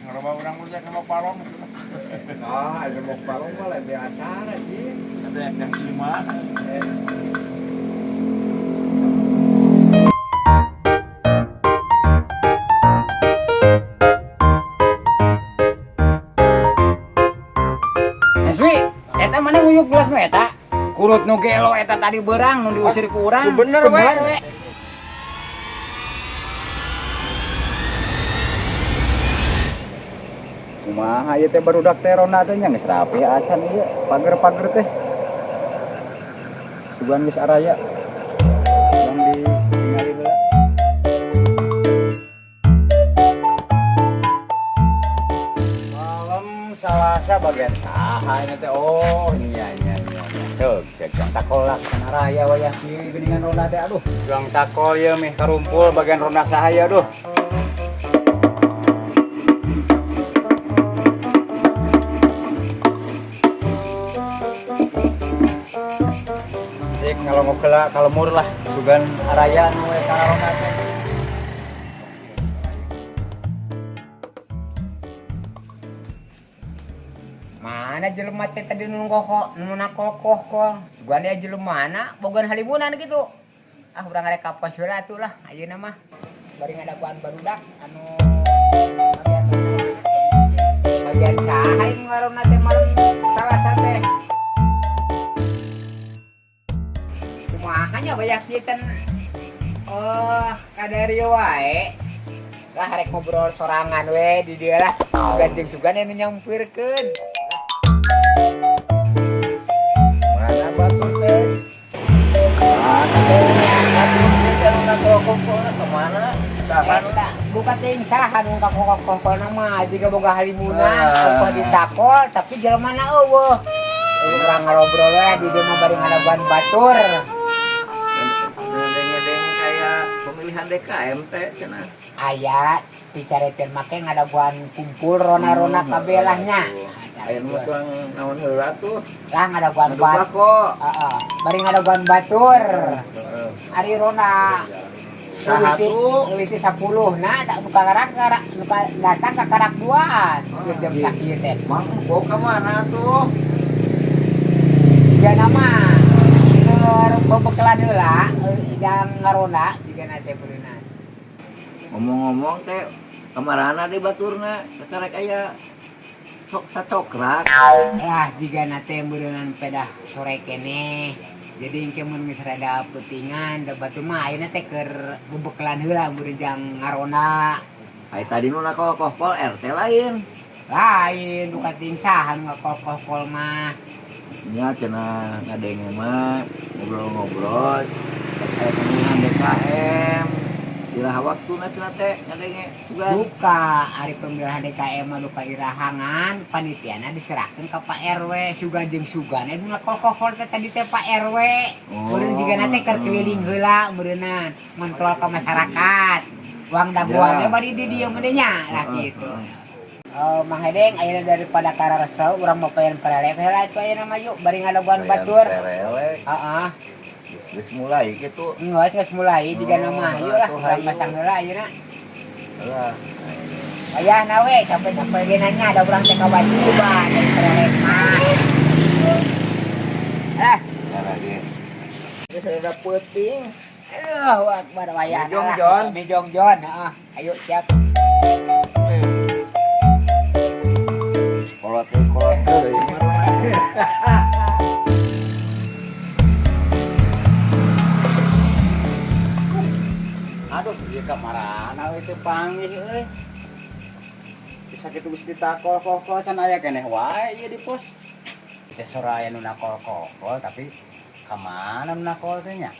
Ngarobah urang mah sama palong. Ah, ada mau palong mah lain acara, Jin. Ada yang lima. Eswi, eta mana nguyup gelas nu eta? Kurut nu gelo eta tadi berang nu diusir ku urang. Bener we. Kumaha ieu teh barudak teh ronda teh nya geus rapi acan ieu pager-pager teh. Sugan geus araya. Urang ditingali heula. Malam Salasa bagian saha ini teh? Oh, iya iya iya. Cek cek juang takol lah kana raya wayah kieu geuningan ronda teh, aduh. Juang takol ieu meh karumpul bagian ronda saha ieu, aduh. Sik kalau mau kela kalau mur lah sugan araya nu we kana ronda teh. Mana jelema teh tadi nu koko nu nakokoh kol. Sugan dia jelema bogan halimunan gitu. Ah, urang arek ka pos heula atuh lah ayeuna mah. Bari ngadaguan barudak anu bagian bagian saha ieu ngaranna teh malam Salasa teh. Kumaha nya banyak ieu kan oh kadarieu wae. Lah arek ngobrol sorangan we di dieu lah. Sugan jeung sugan anu nyampirkeun. Mana batur teh? Mana teh? Batur teh anu nakokoh-koh kemana? Eta buka teuing saha nu kakokoh-koh mah jiga boga halimunan, kokoh ditakol tapi jelema na eueuh. Urang ngobrol we di dieu mah bari ngadaguan batur. Ngedeng-ngedeng kayak pemilihan DKM teh cenah. Aya dicareteun make ngadaguan kumpul rona-rona kabeh lah nya. Aya nu tuang naon heula tuh? Lah ngadaguan batur. Heeh, bari ngadaguan batur. Ari rona saha tuh? Leuwih 10 nah tak buka karak buka datang ka karak duaan. Geus jam sakieu teh. Mang engko ka mana tuh? Jiga nama keur bebekelan heula jang ngarona jiga na teh beureunan. Ngomong-ngomong teh kamarana di baturna sakarek aya sok sacokrak. Lah jiga na teh beureunan pedah sore keneh. Jadi engke mun geus rada peutingan da batur mah ayeuna teh keur bebekelan heula meureun jang ngarona. Ai tadi nu nakokoh-kol RT lain. Lain duka ting saha nu ngakokoh-kol mah. Nya cenah ngadenge mah ngobrol-ngobrol aya pemilihan DKM. Iraha waktuna cenah teh ngadenge sugan. Duka ari pemilihan DKM mah duka irahangan panitiana diserahkeun ka Pak RW sugan jeung sugan eta nu ngakokoh-kol teh tadi teh Pak RW. Meureun jigana teh keur keliling heula meureunnan ngontrol ka masyarakat. Uang dagoannya bari di dieu mah nya lah gitu. Mang Hedeng ayeuna daripada kararesel urang mau payan perelek heula atuh ayeuna mah yuk bari ngadagoan batur. Heeh. Geus mulai kitu. Geus geus mulai jigana mah yuk lah urang masang heula ayeuna. Lah. Wayahna we capek-capek ge nanya ada urang teh kawajiban dari perelek mah. Eh, Geus rada peuting. Allahu akbar wayahna. Mijong Jon. Mijong Jon, heeh. Ayo siap. Kolot kolot deui. Aduh, ieu ka marana we teh panggih euy. Bisa kitu geus ditakol-kol can aya keneh wae ieu di pos. Teh sora aya nu nakol-kol tapi ka mana nu nakol teh nya?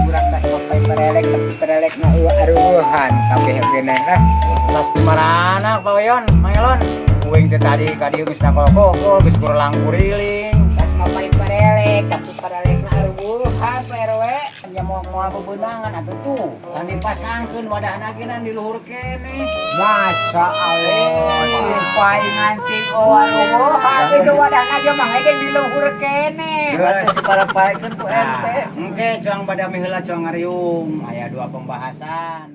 Urang tas papai perelek tapi perelekna eueuh aruhan kabeh oge lah. Tas di marana Pak Wayon, Mang Elon. Uing teh tadi ka dieu geus nakol-kol geus kurang kuriling. Tas mapai perelek tapi perelekna aruhan Pak RW. Nya moal bebenangan atuh tuh. Can dipasangkeun wadahna ge di luhur keneh. Masya Allah, palingan ting oh itu wadahna ge Mang Edeng di luhur keneh. Berarti diparapaekeun ku RT. Engke cuang badami heula cuang ngariung, aya dua pembahasan.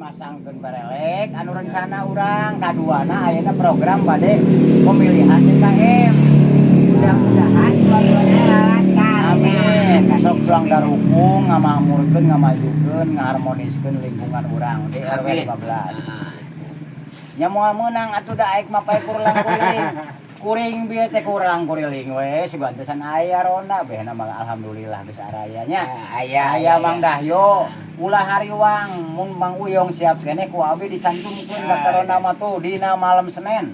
Masangkeun barelek anu rencana urang kaduana ayeuna program bade pemilihan DKM. Mudah-mudahan dua-duanya lancar. Amin. Sok cuang darukung ngamakmurkeun, ngamajukeun, ngaharmoniskeun lingkungan urang di RW 15. Nya moal meunang atuh da aek mah pae kurlang kuriling. Kuring bieu teh kurang kuriling we sugan teh can aya ronda behna mah alhamdulillah geus araya nya. Aya. Aya Mang Dahyo ulah hariwang mun Mang Uyong siap keneh ku abi dicantumkeun daftar ronda mah tuh dina malam Senin.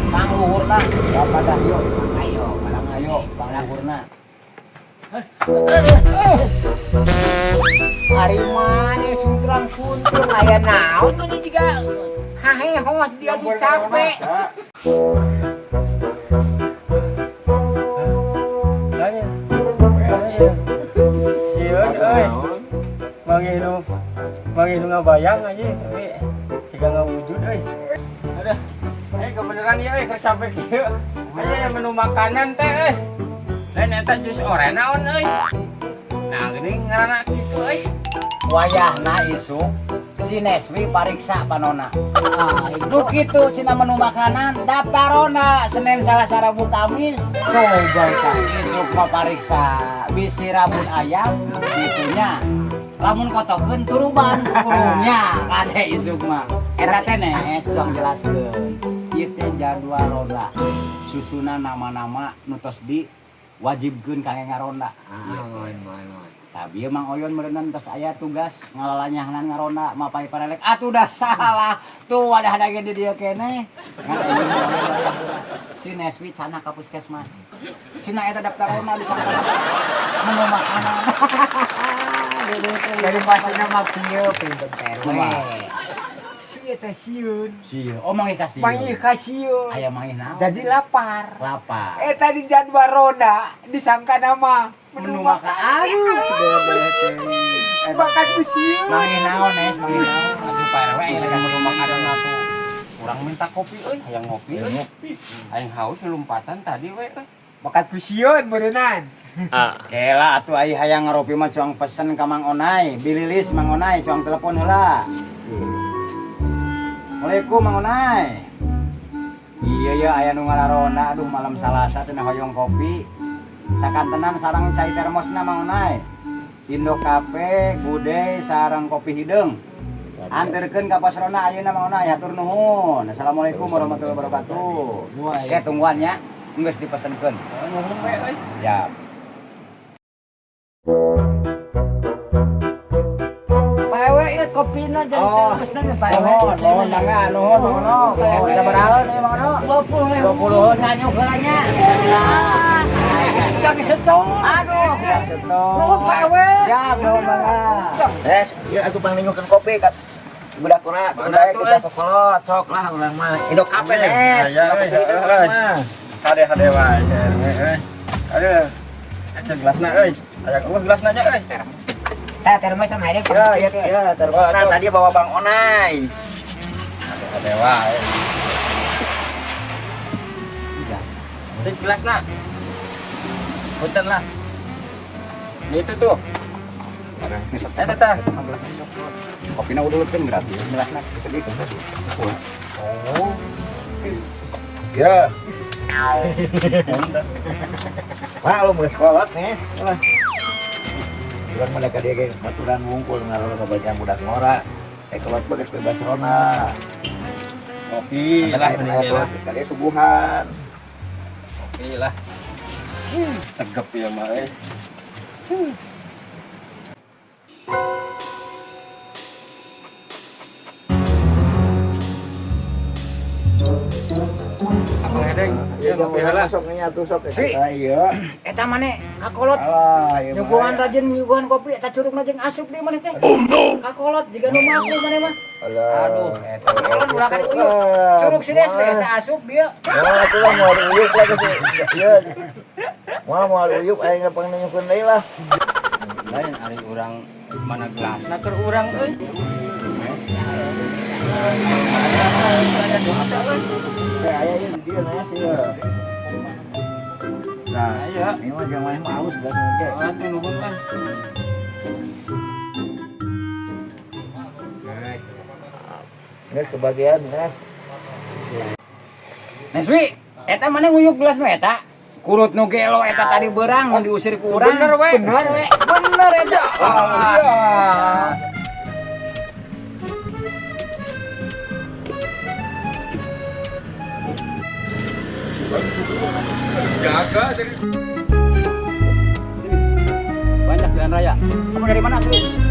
Pang luhurna Bapak Dahyo. Ayo, Mang ayo pang luhurna. Ari mana suntrang-suntrung aya naon ini juga hahehos dia tuh capek. Sieun euy. Manggih nu ngabayang aja tapi siga ngawujud euy. Aduh. Eh kebeneran ieu euy keur capek kieu. Aya menu makanan teh euy. Lain eta jus oren naon euy. Nah geuning ngaranna kitu euy. Wayahna isuk si Neswi pariksa panona. Nu kitu cina menu makanan daftarona Senin Salasa Rabu Kamis. Coba tah. Isuk mah pariksa bisi rabun ayam gitunya. Lamun kotokeun turuban kurungnya kade isuk mah. Eta teh Nes cuang jelaskeun. Ieu teh jadwal ronda. Susunan nama-nama nu tos diwajibkeun kangge ngaronda. Ah, mohon mohon mohon. Tapi Mang Oyon meureunan tos aya tugas ngalalanyahan ngaronda mapai parelek. Atuh dah salah. Tuh wadah ge di dieu keneh. Ngan si Neswi cana ka puskesmas. Cina eta daftar ronda di sana. Menu makanan. Dari pasina mah kieu pinten RW. Si eta sieun. Sieun. Oh manggih ka sieun. Manggih ka sieun. Aya manggih naon? Jadi lapar. Lapar. Eta di jadwal ronda disangka nama Menu makanan. Aduh. Bakat ku sieun. Manggih naon Nes, manggih naon. Aduh Pak RW aya lagi menu makanan atuh. Urang minta kopi euy, hayang ngopi euy. Hayang haus lompatan tadi we euy. Bakat ku sieun meureunnan. Kela atuh ai hayang ngaropi mah cuang pesen ka Mang Onai, bililis Mang Onai cuang telepon heula. Assalamualaikum Mang Onai. Iya ya aya nu ngararonda aduh malam Salasa cenah hoyong kopi. Sakantenan sareng cai termosna Mang Onai. Indo Cafe, Gude sareng kopi hideung. Anterkeun ka pos ronda ayeuna Mang Onai, hatur nuhun. Assalamualaikum warahmatullahi wabarakatuh. Oke, tungguan nya. Geus dipesenkeun. Nuhun we euy. Siap. Pak RW ieu kopina jadi termosna ge Pak RW. Nuhun, nuhun mangga, nuhun Mang Ono. Sabaraha ieu Mang Ono? 20.000. 20 nyanyuk heula nya. Jangan setor. Aduh, setor. Nuhun Pak RW. Siap, nuhun mangga. Nes, ieu atuh pangningukeun kopi ka budak urang, budak kita kokolot sok lah urang mah. Indo Cafe Nes. Aya euy. Hade-hade wae RW euy. Aduh. Acan gelasna euy. Aya eueuh gelasna nya euy. Tah termos sama Edeng. Ya, ya, ya, termosna tadi bawa Bang Onai. Hade-hade wae. Ini gelasna. Punten lah. Ini itu tuh. Eta tah. Kopina udulkeun berarti gelasna sedikit. Oh. Ya. Wah, lu geus kolot Nes. Lah. Urang mah ka dieu ge baturan wungkul ngarola babajan budak ngora. Eh kolot mah geus bebas rona. Kopi lah mending lah. Ka dieu suguhan. Kopi lah. Tegep ya mah euy. Abang Edeng, Iya, ngopi heula. sok nya tuh sok. Si. Iya. Eta maneh kakolot Alah, ieu mah. nyuguhan rajin nyuguhan kopi eta curugna jeung asup deui maneh teh. Oh no. Kakolot jiga nu maku maneh mah. Alah. Aduh, eta. Kan ulah kan uyup. Curug si Des we eta asup dia. Moal atuh lah moal uyup lah geus. Ieu. Moal moal uyup aing lapang nanyukeun deui lah. Lain ari urang mana gelasna keur urang euy. Eh aya ieu di dieu Nes ieu. Nah, Aya. ini mah jangan mah halus gelasna ge. Atuh nuhun ah. Geus kebagian Nes. Neswi, eta mana nguyup gelas nu eta? Kurut nu gelo eta tadi beurang mun diusir ku urang. Bener we. Bener we. Bener eta. Ah. Jaga dari Banyak jalan raya. Kamu dari mana asli?